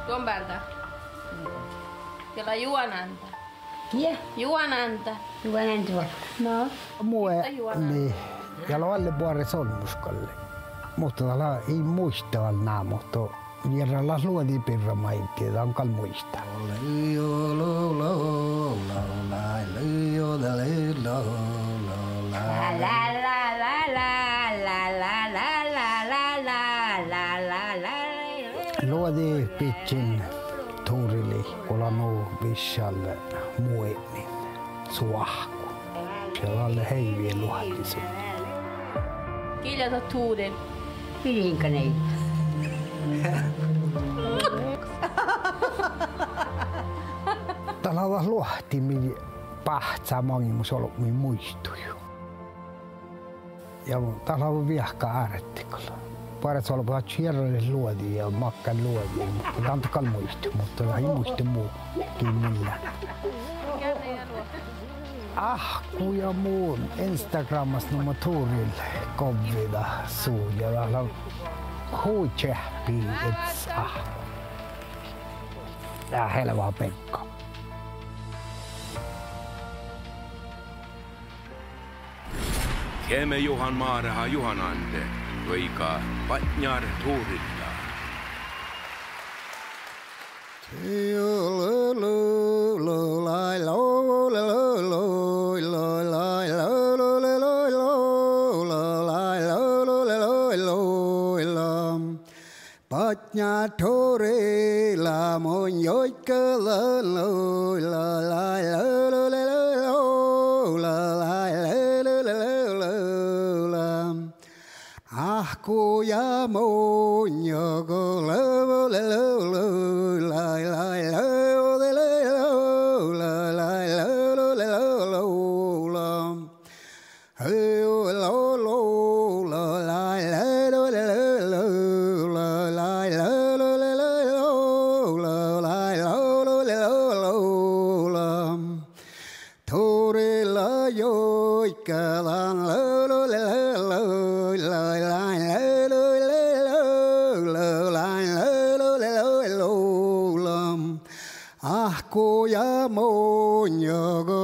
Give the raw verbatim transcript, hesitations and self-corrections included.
Duon bálda. Ja lea Juon Ánde. Ie. Juon Ánde. Juon Ánde. No. Mu, e, Juon Ánde. Ni. Ja lea oalle boares olmmoš gal. Muhto dat lea, ii muitte vel ná, muhto jearrá leat luođi birra maid, dan gal muittán. Luođi bidjin Turilii, go lea nu viššal muoitnin su áhkku. Ja dalle heivii luohti su. Gii lea dat Turil? Bilinka nei. Dat lea dat luohti mii báhcá maŋimuš olbmuid muittuid. Ja dat lea viehka ártet gal. Boares olbmot jearralit luođi ja makkár luođi, muhto dan gal muitte, muhto dat ii muitte mu, gii mun lean. Áhkku ja mu Instagramas nu mo Turil govvida su ja dat lea hui čeahppi its áhkku. Ja helva begga. Gimme Juhán Máreha Juhán Ánde juoigá Badjnjár Turilla. Badjnjá Turila mun juoiggadan, áhkku ja munnje go Turila juoiggadan, áhkku ja munnje go